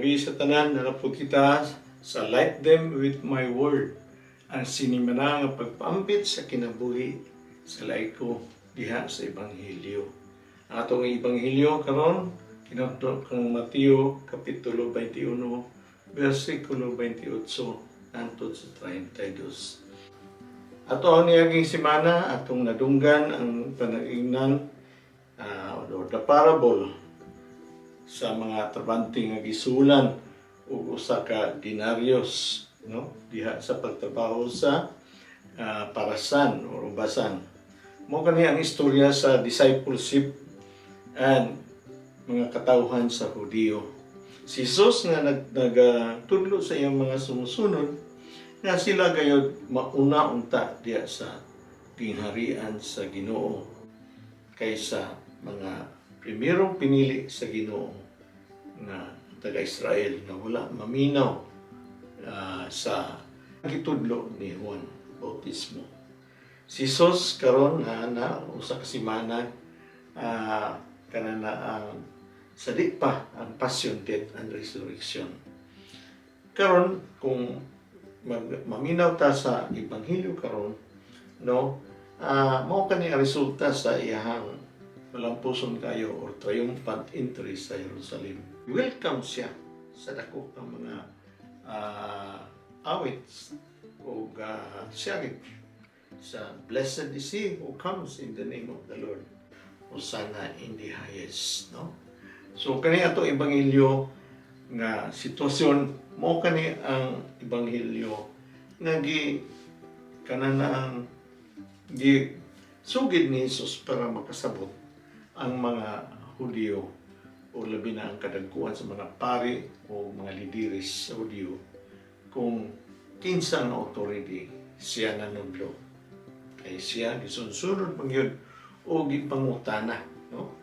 Gabii sa tanan, naa po kita sa Light Them With My Word, ang sinimana nga pagpaampit sa kinabuhi sa laiko diha sa Ebanghelyo. Ang atong Ebanghelyo karon kinatudlo kang Mateo Kapitulo 21, versikulo 28 hangtod sa 32. Ato ang niaging semana, atong nadunggan ang panaingnan or the parable sa mga trabante nga gisulan og usa ka denarius, no, diha sa pagtrabaho sa parasan or ubasan. Mao kani ang istorya sa discipleship and mga katawhan sa Hudiyo. Si Jesus nga nagtudlo sa iyang mga sumusunod nga sila gayod mauna unta diha sa gingharian sa Ginoo kaysa mga primerong pinili sa Ginoo nga taga-Israel nga wala maminaw sa gitudlo ni Juan Bautismo. Si Jesus karon na usa ka semana, kana na ang sa di pa ang passion, death and resurrection. Karon kung maminaw ta sa ebanghelyo karon, no, mao kani ang resulta sa iyahang malampuson kayo or triumphant entry sa Jerusalem. Welcome siya sa dako ang mga awits o siyagit sa "Blessed is he who comes in the name of the Lord. Hosanna in the highest," no? So kani ato ebanghelyo nga sitwasyon, mao kani ang ebanghelyo nga gi kana na ang gi sugid ni Jesus para makasabot ang mga Hudiyo o labi na ang kadagkuan sa mga pari o mga lideres sa Hudiyo kung kinsa nga authority siya nanudlo. Kay siya gisunsunod man gyud o gipangutana, no?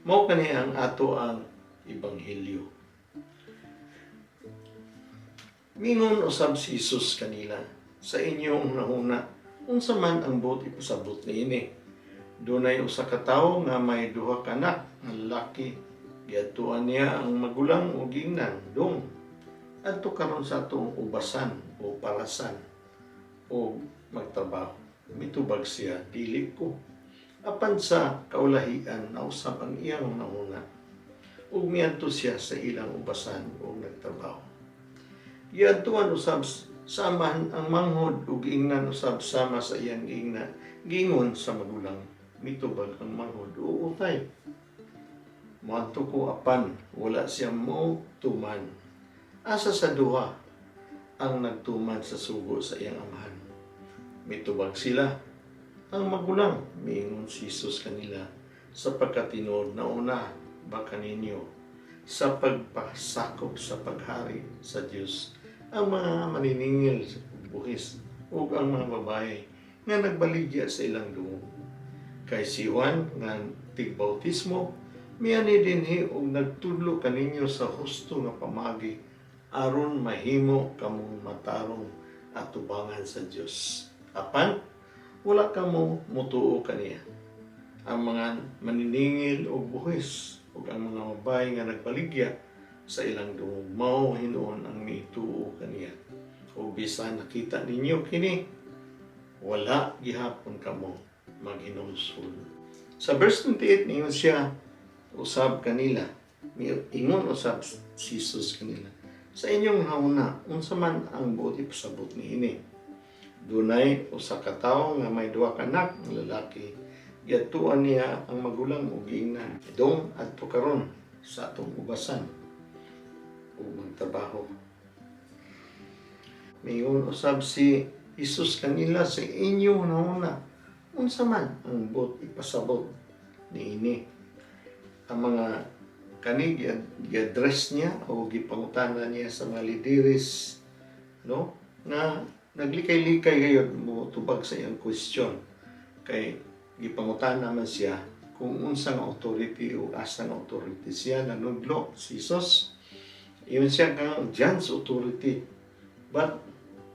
Mao kani ang ato ang ebanghelyo. Mingon usab si Jesus kanila, "Sa inyong hunahuna, unsa man ang buot ipasabot niini? Dunay usa ka tawo nga may duha ka anak nga lalaki. Giadtuan niya ang magulang ug giingnan, 'Dong, adto karon sa atong ubasan o parasan o magtrabaho.' Mitubag siya, 'Dili ko.' Apan sa kaulahian nausab ang iyang hunahuna ug miadto siya sa ilang ubasan ug nagtrabaho. Giadtuan usab sa amahan ang manghod ug giingnan usab sama sa iyang giingna giingon sa magulang. Mitubag ang manghod, 'Oo, tay, moadto ko,' apan wala siya mo tuman. Asa sa duha ang nagtuman sa sugo sa iyang amahan?" Mitubag sila, "Ang magulang." Miingon si Jesus kanila, "Sapagkat tinuod nauna ba kaninyo sa pagpasakop sa paghari sa Dios ang mga maniningil sa buhis ug ang mga babae nga nagbaligya sa ilang dungog. Kay si Juan nga tigbautismo miani dinhi ug nagtudlo kaninyo sa husto nga pamaagi aron mahimo kamong matarong atubangan sa Dios. Apan wala kamo mutuo kaniya. Ang mga maniningil og buhis ug ang mga babae nga nagbaligya sa ilang dungog mao hinuon ang mituo kaniya. Ug bisan nakita ninyo kini, wala gihapon kamo maghinulsol." Sa verse 28, niingon siya usab kanila, ingon usab si Jesus kanila, "Sa inyong hunahuna, unsa man ang buot ipasabot niini? Dunay usa ka tawo nga may duha ka anak nga lalaki. Giadtuan niya ang magulang ug giingnan, 'Dong, adto karon sa atong ubasan ug magtrabaho.' Miingon usab si Jesus kanila, 'Sa inyong hunahuna, unsa man ang buot ipasabot niini?" Ang mga kani gi-address niya o gipangutana niya sa mga lideres, no, nga naglikay-likay gayud mo tubag sa iyang question kay gipangutana man siya kung unsang authority o asang authority siya nanudlo, si Jesus. Ingon siya kang John's authority, but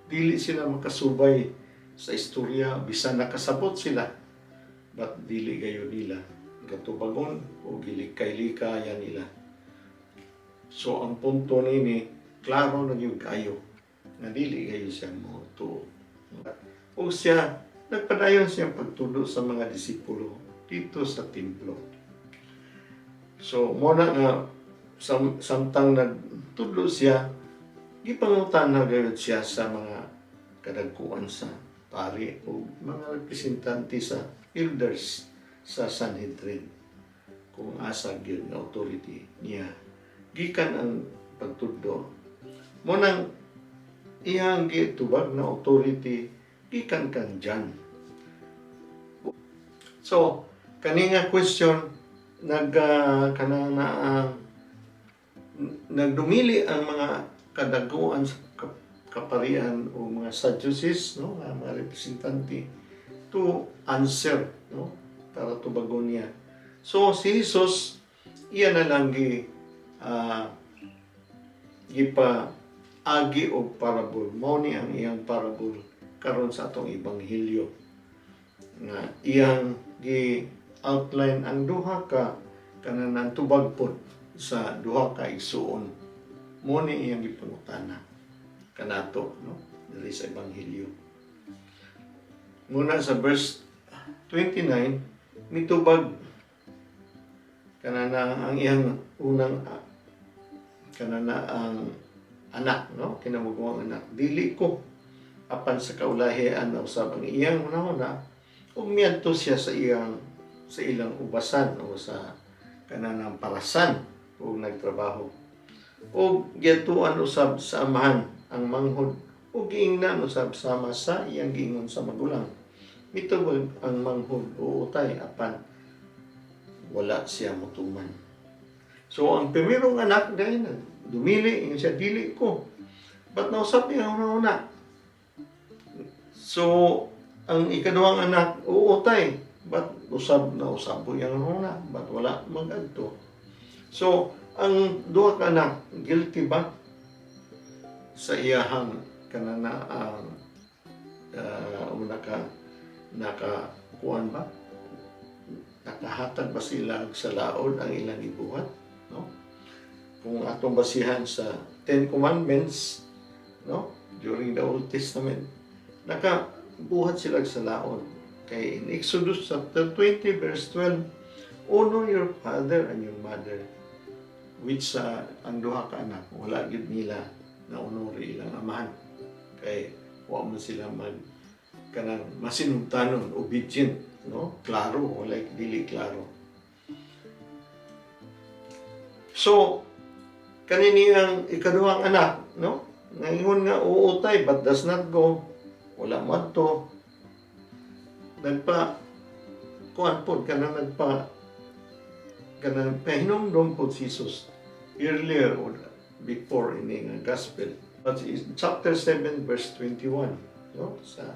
dili sila makasubay sa istorya. Bisan nakasabot sila, but dili gayon nila katubagon o gilikay-likayan nila. So ang punto nini, klaro na gyud kayo nga dili kayo siya mo tuo. O siya, nagpadayon siyang pagtudlo sa mga disipulo dito sa templo. So mo na nga samtang nagtudlo siya, gipangutan na gayud siya sa mga kadagkuan sa pari o mga representante sa elders sa Sanhedrin kung asa gyud nga authority niya gikan ang pagtudlo. Mo nang iyang gitubag na authority gikan kan John. So kani nga question, nag kanang na nagdumili ang mga kadaguan sa kaparian o mga Sadducees, no, nga mga representante, to answer, no, para tubagon niya. So si Jesus, iya na lang gi gipa agi og parable. Mao ni ang iyang parable karon sa atong ebanghelyo nga iyang gi outline ang duha ka kanang tubag pod sa duha ka igsuon. Mo ni iyang gipangutana kanato, no, diri sa ebanghelyo. Muna sa verse 29, mitubag kanana ang iyang unang kanana ang anak, no, kinabuguang anak, "Dili ko." Apan sa kaulahian na usab ang iyang hunahuna ug miadto siya sa ilang ubasan o sa kananang parasan ug nagtrabaho. Ug giadtuan usab sa amahan ang manghod ug giingnan usab sama sa iyang giingon sa magulang. Mitubag ang manghod, "Oo, tay," apan wala siya motuman. So ang primerong anak dahil dumili, ingon siya, "Dili ko." But nausap niya una-una. So ang ikaduhang anak, "Oo, tay." But usab na usab po yung una, but wala magadto. So ang duha ka anak, guilty ba sa iyahang kanana ang una ka naka kuan ba, nakahatag ba sila sa laod ang ilang gibuhat, no? Kung atong basihan sa Ten Commandments, no, during the Old Testament, nakabuhat sila sa laod kay in Exodus chapter 20 verse 12, "Honor your father and your mother," which sa ang duha ka anak, wala gyud nila na honor ilang amahan kay wa man sila mag kanang masinugtanon, obedient, no? Klaro, wala, dili klaro. So kanini ang ikaduhang anak, no, ngayon nga, "Oo, tay," but does not go, wala mo adto. Nagpa kuan pod kanang nagpa kanang pahinumdom pod si Jesus earlier or before ini nga gospel. But in chapter 7 verse 21, no, sa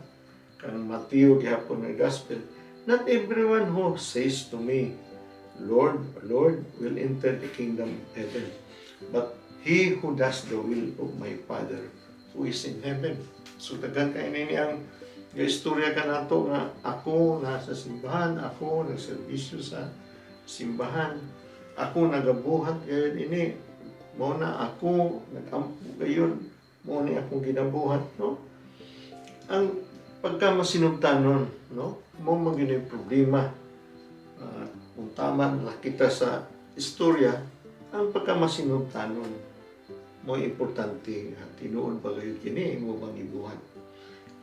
kang Mateo gihapon nga gospel, "Not everyone who says to me, 'Lord, Lord,' will enter the kingdom of heaven, but he who does the will of my Father who is in heaven." So daghan kay ni ang nga istorya kanato nga ako nasa simbahan, ako nagserbisyo sa simbahan, ako nagabuhat gayon ini, mao na ako nagampo gayon, mao ni akong ginabuhat, no? Ang pagka masinugtanon, no? Mao man gyud yung problema. Kung tama na kita sa istorya, ang pagka masinugtanon mo importante nga tinuod ba gayud kini imo bang gibuhat.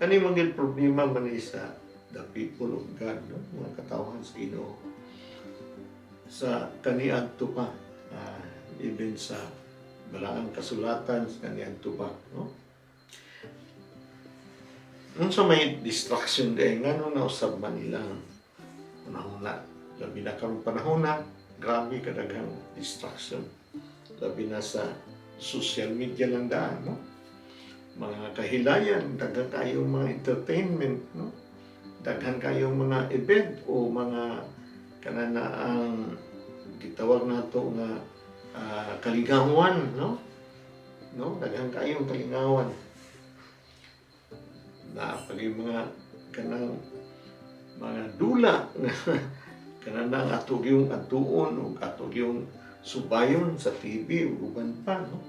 Kani man gyud problema man ni sa the people of God, no, mga katawhan sa Ginoo sa kaniadto pa, even sa balaang kasulatan sa kaniadto pa, no? Unsa may distraction day, ngano nausab man ilang panahon na? Labi na karong panahon na, grabe kadaghang distraction, labi na sa social media lang daan, no, mga kahilayan, daghan kayong mga entertainment, no, daghan kayong mga event o mga kanana ang gitawag nato nga kalingawan, no, no, daghan kayong kalingawan na pag yung mga kanang mga dula kanang ato yung atuon o ato yung subayon sa TV ug uban pa, no?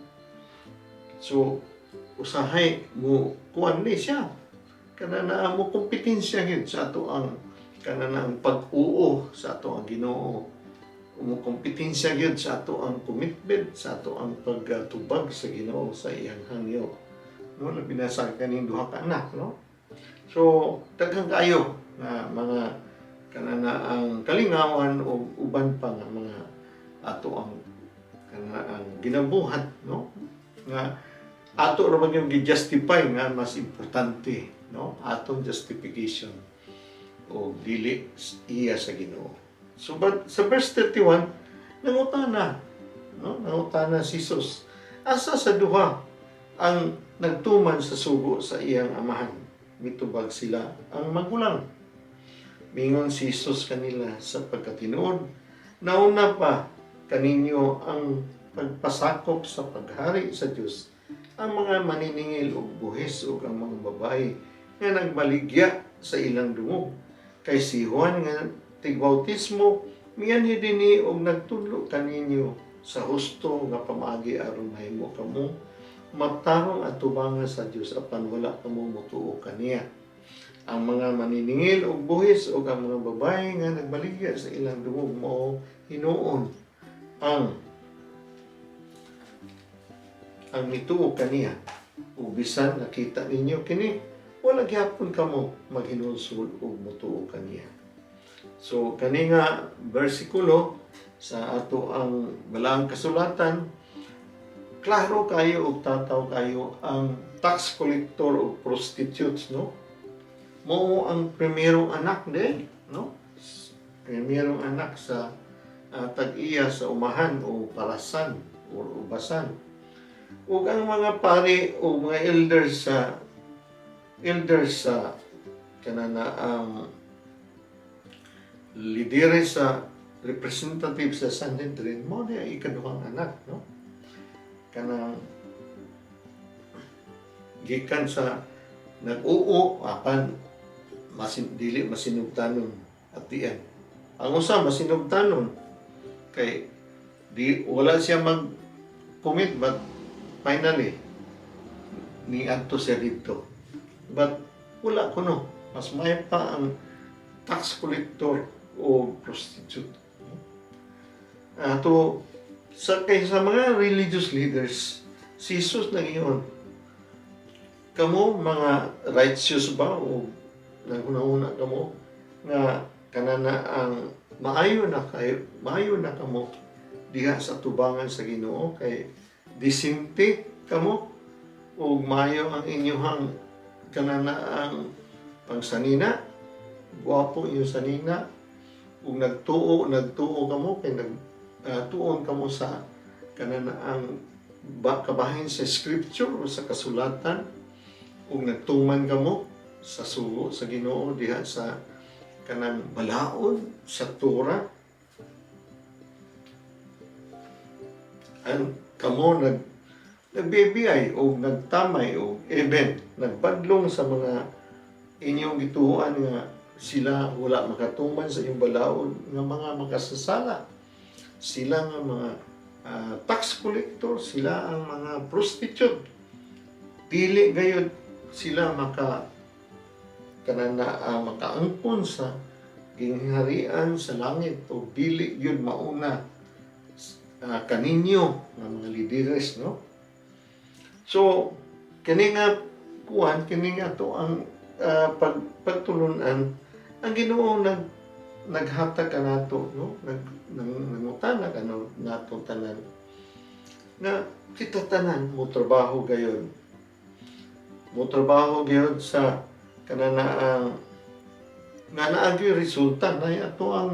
So usahay mo kuan ni siya, kana na mo kompetensya gyud sa ato ang kana na ang pag-uo sa ato ang Ginoo, mo kompetensya gyud sa ato ang commitment sa ato ang pagtubag sa Ginoo sa iyang hangyo, no? Labi na sa kaning duha ka anak, no? So daghan kaayo nga mga kana na ang kalingawan o uban pa nga mga ato ang kana ang ginabuhat, no, nga ato ra man yung gi-justify nga mas importante, no, atong justification o dili iya sa Ginoo. So but sa verse 31, nangutana, no, nangutana si Jesus, "Asa sa duha ang nagtuman sa sugo sa iyang amahan?" Mitubag sila, "Ang magulang." Mingon si Jesus kanila, "Sa pagkatinuod, nauna pa kaninyo ang pagpasakop sa paghari sa Dios ang mga maniningil og buhis ug ang mga babae nga nagbaligya sa ilang dungog. Kay si Juan nga tigbautismo mianhi dinhi og nagtudlo kaninyo sa husto nga pamaagi aron mahimo kamo matarong atubangan sa Dios, apan wala kamo motuo kaniya. Ang mga maniningil og buhis ug ang mga babae nga nagbaligya sa ilang dungog mao hinuon ang mituo kaniya. Ug bisan nakita ninyo kini, wala gyapon kamo maghinulsol ug motuo kaniya." So kani nga bersikulo sa ato ang balaang kasulatan, klaro kayo ug tataw kayo ang tax collector ug prostitutes, no, mao ang primerong anak din, no, primerong anak sa tag-iya sa umahan o parasan or ubasan, ug ang mga pari o mga elders sa kanana ang lideres sa representative sa Sanhedrin, mao ni ang ikaduhang anak, no, kanang gikan sa nag-uo apan dili masinugtanon at the end. Ang usa masinugtanon kay di wala siya mag commit, but finally ni adto siya dito. But wala kuno, mas may pa ang tax collector o prostitute. Ato sa kay sa mga religious leaders, si Jesus nag-ingon, "Kamo mga righteous ba o naghuna-huna kamo nga kanana ang maayo na kayo, maayo na kamo diha sa tubangan sa Ginoo kay disente kamo ug maayo ang inyong kanana ang pangsanina, gwapo inyong sanina ug nagtuo kamo kay nag tuon kamo sa kanana ang kabahin sa scripture o sa kasulatan ug nagtuman kamo sa sugo sa Ginoo diha sa kanang balaod sa Torah. Ang kamo nagbibiyay o nagtamay o even nagbadlong sa mga inyong gituohan nga sila wala makatuman sa inyong balaod nga mga makasasala. Sila nga mga tax collector, sila ang mga prostitute. Dili gayud sila maka kanana makaangkon sa gingharian sa langit o dili gyud mauna kaninyo nga mga lideres," no? So kini nga kuan, kini nga to ang pagtulunan, ang Ginoo naghatag kanato, no, nangutana kano nato tanan nga kita tanan mo trabaho gayon, mo trabaho gayon sa kanana ang nga naa gyud resulta na ato ang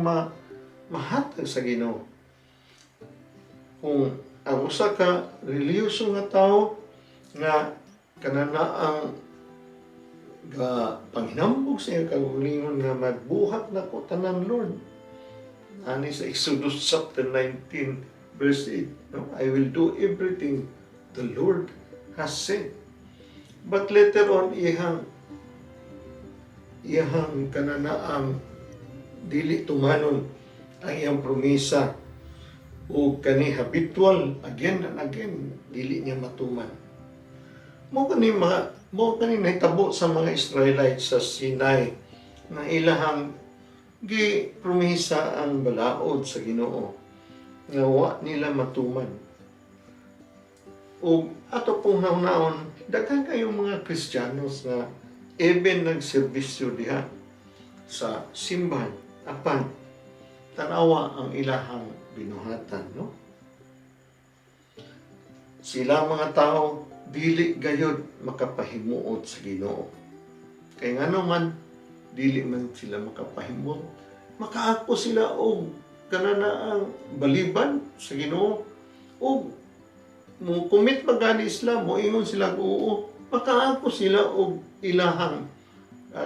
mahatag sa Ginoo. Kung ang usa ka relihiyoso nga tawo nga kanana ang ga panghinambog sa iyang kaugalingon nga magbuhat na ko tanan, Lord, ani sa Exodus chapter 19 verse 8, no, "I will do everything the Lord has said," but later on iyang kanana ang dili tumanon ang iyang promisa. O kani habitual, again and again, dili niya matuman. Mao kani nahitabo sa mga Israelites sa Sinai nga ilahang gi promisa ang balaod sa Ginoo nga wa nila matuman. Ug ato pong hunaon, daghan kayong mga Kristiyanos nga even nagserbisyo diha sa simbahan apan tanawa ang ilahang binuhatan, no? Sila mga tao dili gayod makapahimuot sa Ginoo. Kay ngano man dili man sila makapahimuot? Makaako sila og kanana ang baliban sa Ginoo og mo commit magani sila, mo ingon sila og oo, makaako sila og ilahang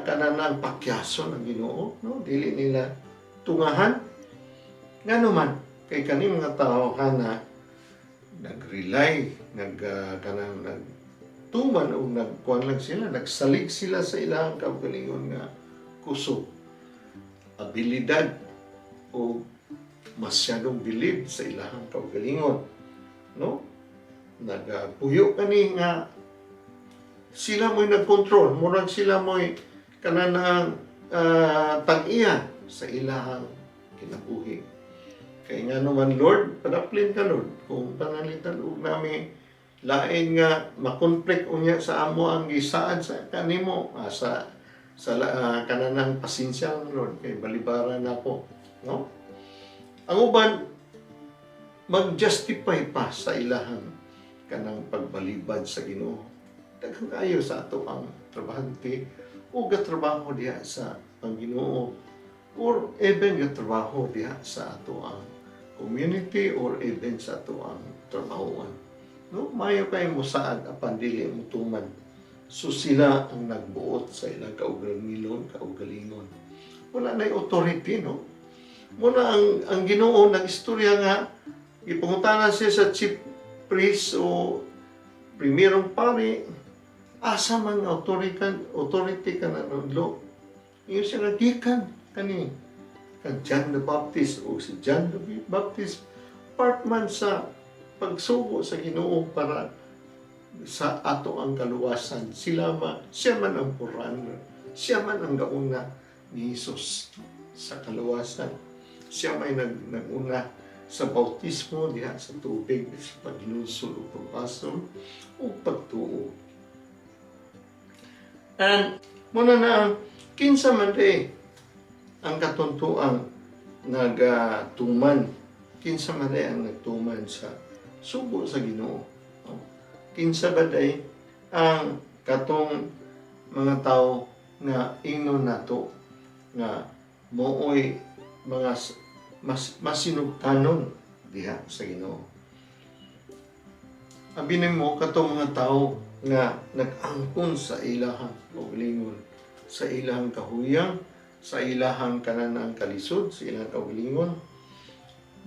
kananang pakyason ang Ginoo, no? Dili nila tungahan. Ngano man? Kay kani mga tao hana nag-rely, kanang nagtuman o nagkuan lang sila, nagsalig sila sa ilang kaugalingon nga kusog, abilidad o masyadong bilib sa ilahang kaugalingon, no? Nagapuyo kani nga sila mo'y nagkontrol, murag sila mo'y kananang tag-iya sa ilahang kinabuhi. Kay nga naman, Lord, padaplin ka, Lord, kung pananglitan og nami lain nga makonflict unya sa amo ang gisaad sa kanimo, sa kananang pasensya lang, Lord, kay balibara na ako, no? Ang uban mag-justify pa sa ilahang kanang pagbalibad sa Ginoo. Daghan kayo sa ato ang trabahante o gatrabaho diha sa Panginoon or even gatrabaho diha sa ato ang community or even sa ato ang trabahoan. No, mayo kay mo saad apan dili mo tuman. So sila ang nagbuot sa ilang kaugalingon. Wala na authority, no? Muna ang Ginoo nag-istorya nga gipangutana siya sa chief priest o primerong pari, asa man authority ka nanudlo? Ingon siya nga gikan kani kan John the Baptist, o si John the Baptist part man sa pagsugo sa Ginoo para sa ato ang kaluwasan. Sila ma, siya man ang forerunner, siya man ang gauna ni Jesus sa kaluwasan. Siya may naguna sa bautismo diha sa tubig, sa paglusol o pagbasol o pagtuo. And muna na ang kinsa man di ang katuntuang nagatuman, kinsa man di ang nagtuman sa sugo sa Ginoo, no? Kinsa ba day ang katong mga tao nga ingnon nato nga mooy mga mas masinugtanon diha sa Ginoo? Abi nimo katong mga tao nga nag-angkon sa ilahang kaugalingon, sa ilahang kahuyang, sa ilahang kananang kalisod, sa ilang kaugalingon.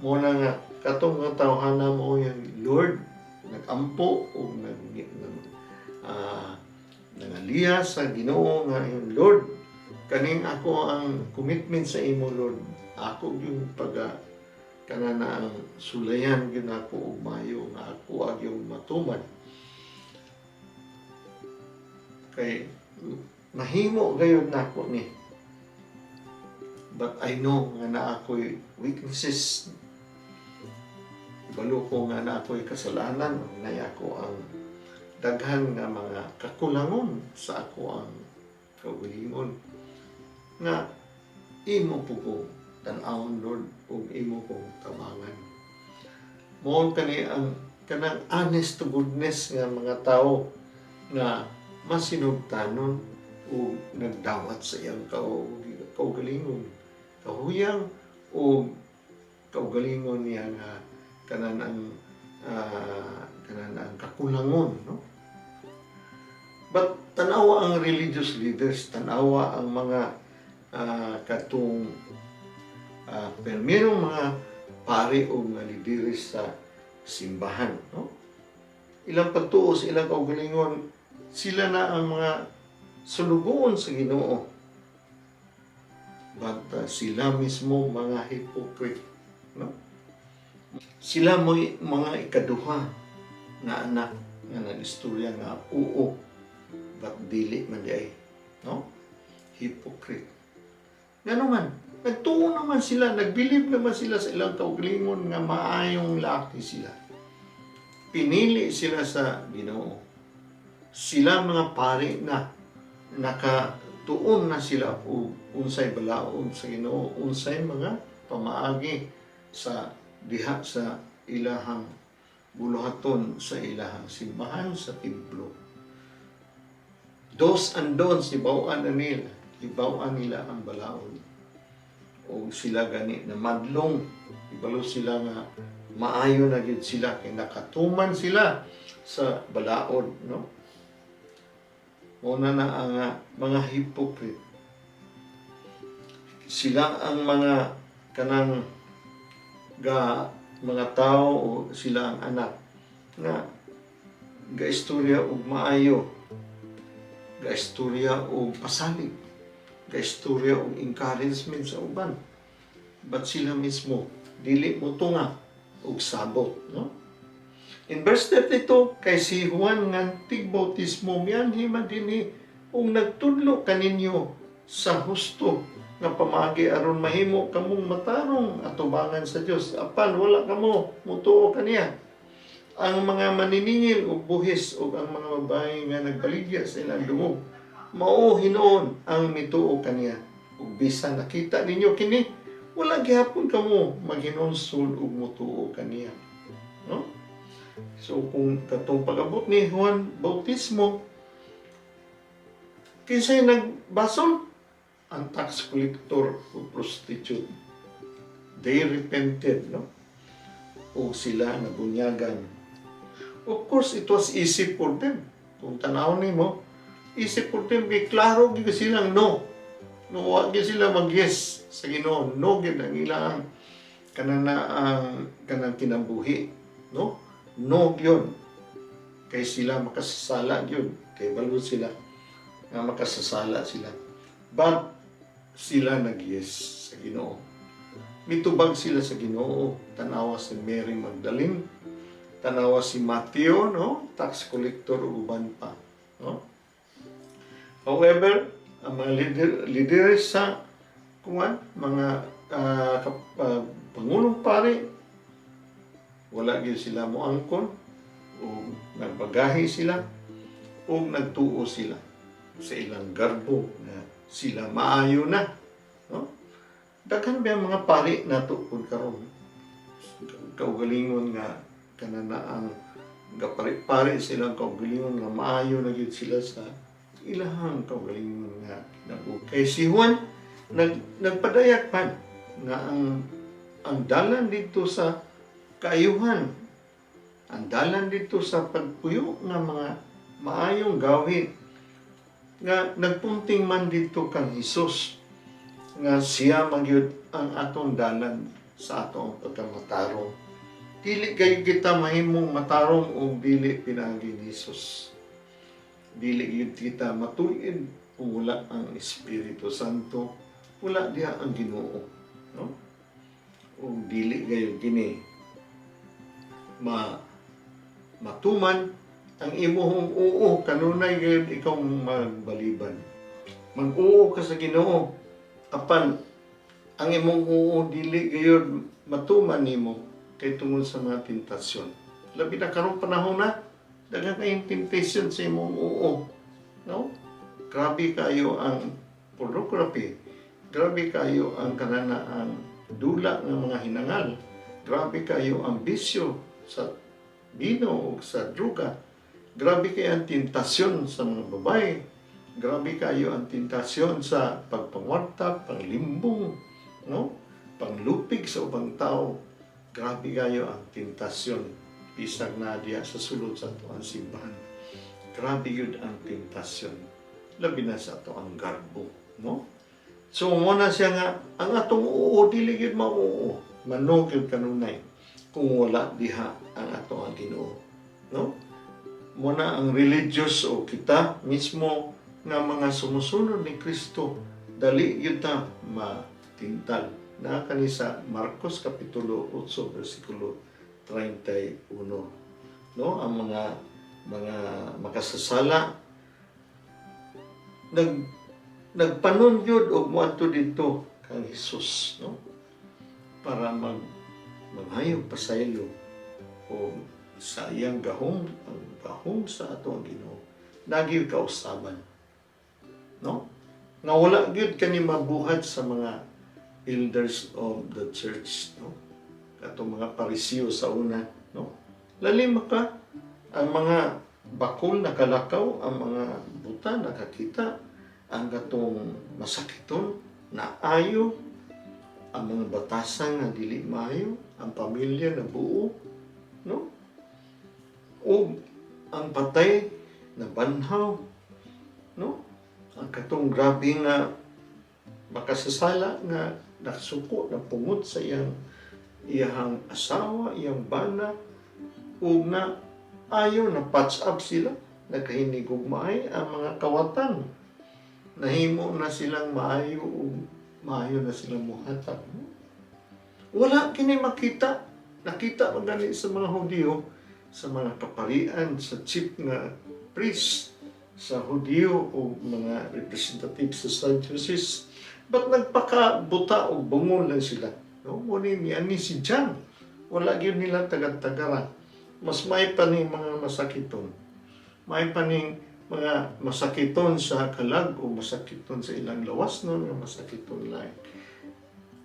Mo na nga katong mga tawhana mo yung Lord nagampo o nangaliya sa Ginoo nga yung Lord, kaning ako ang commitment sa imo, Lord, ako yung pag kanana ang sulayan gyud nako og maayo nga ako ag yung matuman kay mahimo gayud nako ni, but I know nga naa ako'y weaknesses. Ibalo ko nga naa ako'y kasalanan, na ako ang daghan nga mga kakulangon sa ako ang kaugalingon nga imo po ko tan-awon, Lord, ug imo kong tabangan. Mao kani ang kanang honest to goodness nga mga tao nga masinugtanon ug nagdawat sa iyang kaugalingon, kahuyang o kaugalingon niya nga kanan ang kakulangon, no? But tanawa ang religious leaders, tanawa ang mga katong permirong mga pari o mga lideres sa simbahan, no? Ilang pagtuo sa ilang kaugalingon, sila na ang mga sulugoon sa Ginoo, but sila mismo mga hypocrite, no? Sila mo mga ikaduha nga anak nga nag-istorya nga oo, but dili man diay, no? Hypocrite. Ngano man, nagtuo naman sila, nagbilib naman sila sa ilang kaugalingon nga maayong laki sila. Pinili sila sa Ginoo. Sila mga pari na nakatuon na sila og unsay balaod sa Ginoo, unsay mga pamaagi sa diha sa ilahang buluhaton, sa ilahang simbahan, sa templo. Do's and don'ts, hibaw-an na nila, hibaw-an nila ang balaod. O sila gani na madlong, ibalo sila nga maayo na gyud sila kay nakatuman sila sa balaod, no? Mao na ang mga hypocrite. Sila ang mga kanang ga mga tao o sila ang anak nga gaistorya og maayo, gaistorya og pasalig, gaistorya og encouragement sa uban, but sila mismo dili mo tunga og sabot, no? In verse 32, kay si Juan nga tigbautismo mianhi man dinhi ug nagtudlo kaninyo sa husto nga pamaagi aron mahimo kamong matarong atubangan sa Dios, apan wala kamo mutuo kaniya. Ang mga maniningil og buhis ug ang mga babae nga nagbaligya sa ilang dungog, mao hinuon ang mituo kaniya. Ug bisan nakita ninyo kini, wala gihapon kamo maghinulsol ug mutuo kaniya, no? So kung katong pag-abot ni Juan Bautismo, kinsay nagbasol? Ang tax collector o prostitute. They repented, no? O sila nabunyagan. Of course, it was easy for them. Kung tanaw nimo, easy for them kay klaro gyud silang no. No, wa gyud sila mag-yes sa Ginoo. No gyud ang ilang kanang na ang kanang kinabuhi, no? No gyud. Kay sila makasasala gyud. Kay balo sila nga makasasala sila. But sila nag-yes sa Ginoo. Mitubag sila sa Ginoo. Tanawa si Mary Magdalene, tanawa si Mateo, no? Tax collector ug uban pa, no? However, ang mga leaders sa kuan, mga pangulong pari, wala gyud sila moangkon o nagbagahi sila o nagtuo sila sa ilang garbo na sila maayo na, no? Daghan ba ang mga pari nato pud karon, kaugalingon nga kanana ang gapari-pari silang kaugalingon nga maayo na gyud sila sa ilahang kaugalingon nga kinabuhi. Kay si Juan nagpadayag pa nga ang dalan dito sa kaayuhan, ang dalan dito sa pagpuyo nga mga maayong gawin, nga nagpunting man dito kang Hesus, nga siya magyud ang atong dalan sa atong pagkamatarong. Dili kayo kita mahimong matarong og dili pinaagi ni Hesus. Dili gyud kita matulid kung wala ang Espiritu Santo, wala diha ang Ginoo, no? Ug dili gayud kini matuman ang imuhong oo, kanunay gayud ikaw magbaliban. Mag-oo ka sa Ginoo, apan ang imong oo dili gayud matuman nimo kay tungod sa mga tentasyon. Labi na karong panahon na daghan kayong temptation sa imong oo. No? Grabe kayo ang pornography. Grabe kayo ang kanana ang dula ng mga hinangal. Grabe kayo ang bisyo sa bino o sa droga. Grabe kayo ang tentasyon sa mga babae. Grabe kayo ang tentasyon sa pagpangwarta, panglimbong, no? Panglupig sa ubang tao. Grabe kayo ang tentasyon bisag na diya sa sulod sa ato ang simbahan. Grabe yun ang tentasyon. Labi na sa ato ang garbo, no? So muna siya nga ang atong oo dili gyud mauo. Ma-no gyud kanunay kung wala diha ang ato ang Ginoo, no? Muna ang religious o kita mismo nga mga sumusunod ni Kristo, dali gyud ta matintal. Na kani sa Marcos Kapitulo 8 versikulo 31, no? Ang mga makasasala nagpanon gyud og moadto didto kang Hesus, no, para manghayog pasaylo o sa iyang gahom, ang gahom sa ato ang Ginoo nagi kausaban, no, nga wala gyud kani mabuhat sa mga elders of the church, no, katong mga Parisiyo sa una, no? Lalim ka, ang mga bakol nakalakaw, ang mga buta nakakita, ang katong masakiton naayo, ang mga batasan nga dili maayo, ang pamilya na buo, no, ug ang patay na banhaw, no, ang katong grabe nga makasasala nga nakasuko na pungot sa iyang asawa, iyang bana, ug na ayo na patch up sila, nagkahinigugmaay ang mga kawatan. Nahimo na silang maayo ug maayo na silang muhatag. Wala kini makita. Nakita man gani sa mga Hudiyo, sa mga kaparian, sa chief nga priest, sa Hudiyo o mga representative sa Sadducees. But nagpakabuta og bungol lang sila. No? Mao ni ani si John. Wala gyud nila tagad-tagara. Mas may pa ning mga masakiton. May pa ning mga masakiton sa kalag o masakiton sa ilang lawas, no, nga masakiton lang.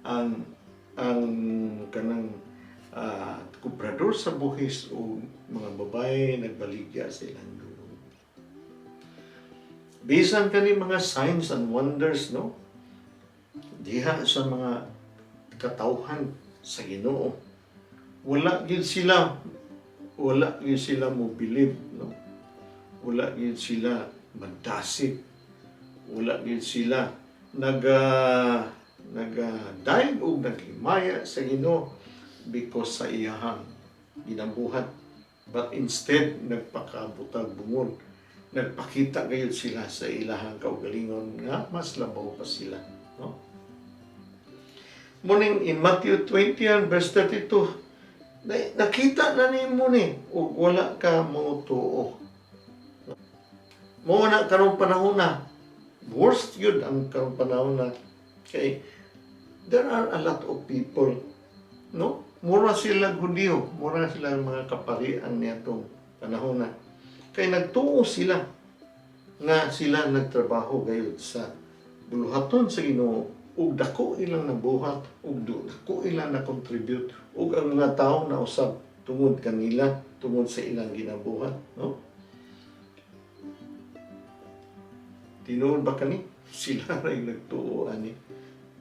Ang kanang kubrador sa buhis o mga babae nagbaligya sa ilang dulong. Bisan kani mga signs and wonders, no, diha sa mga katawhan sa Ginoo, wala gyud sila mo believe, no? Wala gyud sila magdasig, wala gyud sila naga dayeg og naghimaya sa Ginoo because sa iyahang ginabuhat, but instead nagpakabutag bungol, nagpakita gayud sila sa ilahang kaugalingon nga mas labaw pa sila, no? Muning in Matthew 20 and verse 32, na, nakita na nimo ni ug wala ka motuo. Mao na karong panahon na worst yun ang karong panahon na kay there are a lot of people, no, mura sila Hudiyo, mura sila mga kaparian niadtong panahon na kay nagtuo sila nga sila nagtrabaho gayud sa buluhaton sa Ginoo ug dako ilang nabuhat ug dako ilang na-contribute ug ang mga tao na usab tungod kanila, tungod sa ilang ginabuhat, no? Tinuod ba kani? Sila ray nagtuo ani,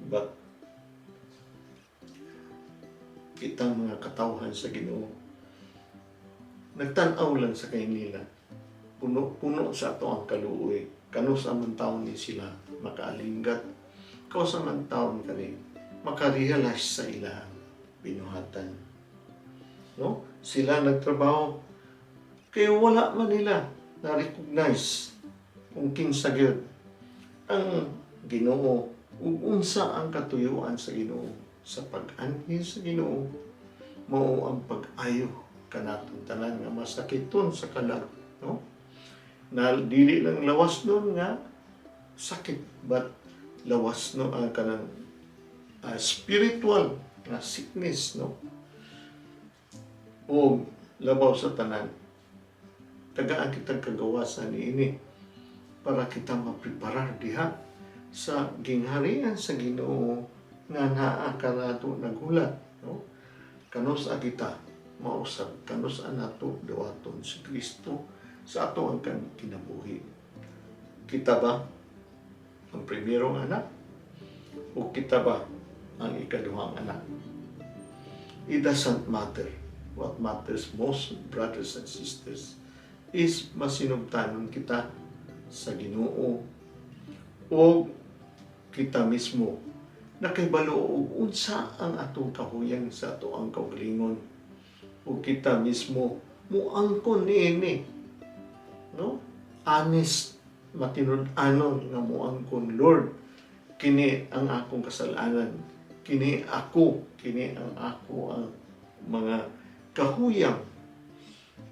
but kitang mga katawhan sa Ginoo nagtan-aw lang sa kanila. Puno-puno sa ato ang kaluoy kanus man taon ni sila makaalinggat, kausa man taon kani makarealize sa ilang binuhatan, no? Sila nagtrabaho kay wala man nila na-recognize kung kinsa gyud ang Ginoo ug unsa ang katuyuan sa Ginoo sa pag-anhi sa Ginoo, mao ang pag-ayo kanatong tanan nga masakiton sa kalag, no, na dili lang lawas nun nga sakit but lawas, no, ang kanang spiritual nga sickness, no? O labaw sa tanan, tagaan kitang kagawasan niini para kita mapreparar diha sa gingharian sa Ginoo nga naa kanato naghulat, no? Kanus-a kita mausab, kanus-a nato dawaton si Kristo sa ato ang kinabuhi? Kita ba ang primerong anak o kita ba ang ikaduhang anak? It doesn't matter. What matters most, brothers and sisters, is masinugtanon kita sa Ginoo o kita mismo nakahibalo og unsa ang atong kahuyang sa ato ang kaugalingon o kita mismo muangkon niini, no, honest, matinud-anon nga muangkon, "Lord, kini ang akong kasalanan." Kini ako, kini ang ako ang mga kahuyang.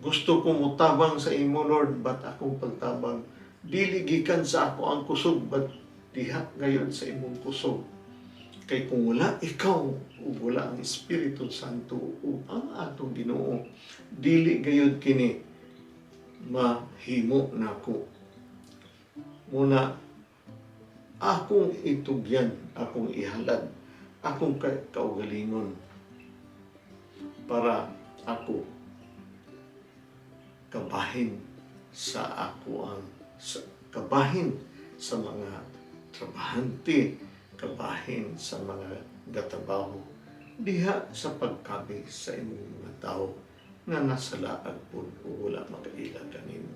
Gusto ko mutabang sa imo, Lord, but akong pagtabang dili gikan sa ako ang kusog, but diha gayod sa imong kusog. Kay kung wala ikaw ug wala ang Espiritu Santo ug ang atong Ginoo, dili gayod kini mahimo nako. Muna akong itugyan, akong ihalad, akong kaugalingon para ako kabahin sa ako ang sa, kabahin sa mga trabahante, kabahin sa mga gatrabaho diha sa pagkabig sa imong mga tao nga nasa laag pod o wala makaila kanimo.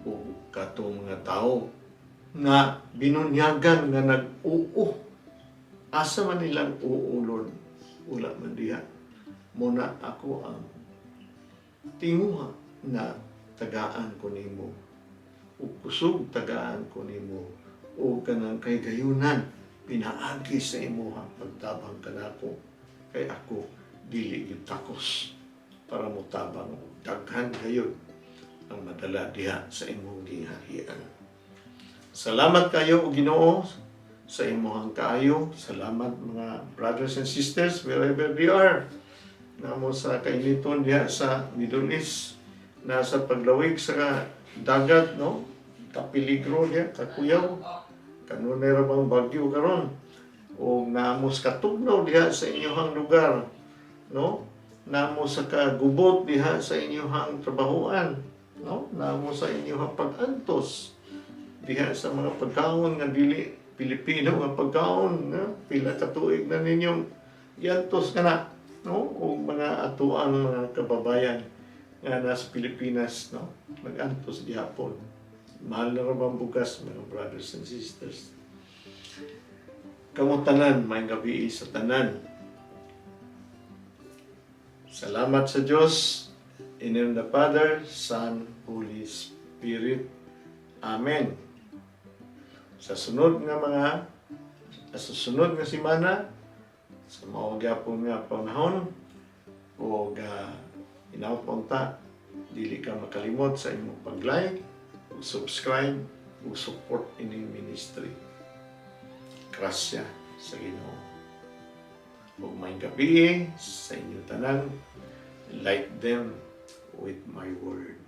O katong mga tao nga binunyagan nga nag-oo. Asa man nilang oo, Lord? Wala man diha. Muna ako ang tinguha na tagaan ko nimo ug kusog, tagaan ko nimo o kanang kay gayunan pinaagi sa imuhang pagtabang kanako, kay ako dili gyud takos para motabang og daghan gayud ang madala diha sa imong giharian. Salamat kayo, o Ginoo, sa imuhang kaayo. Salamat, mga brothers and sisters, wherever they are. Namo sa kainiton diha sa Middle East, nasa paglawig sa dagat, no? Kapiligro diha, kakuyaw. Kanunay ra bang bagyo karon? O namo sa katugnaw diha sa inyong lugar, no? Namo sa kagubot diha sa inyong trabahoan, no? Namo sa inyong pag-antos diha sa mga pagkaon nga dili Pilipino nga pagkaon, no? Pila ka tuig na ninyong giantos kana, no? O mga atuang mga kababayan nga nasa Pilipinas, no? Nag-antos gihapon. Mahal na ra bang bugas, mga brothers and sisters? Kamo tanan, maayong gabii sa tanan. Salamat sa Diyos. In the name of the Father, Son, Holy Spirit. Amen. Sa sunod nga semana, sa mao gyapon nga panahon o ga hinaut unta dili ka makalimot sa imong pag-like, ug subscribe, ug support ining ministry. Grasya sa Ginoo. Ug maayong gabii sa inyong tanan. Light them with my word.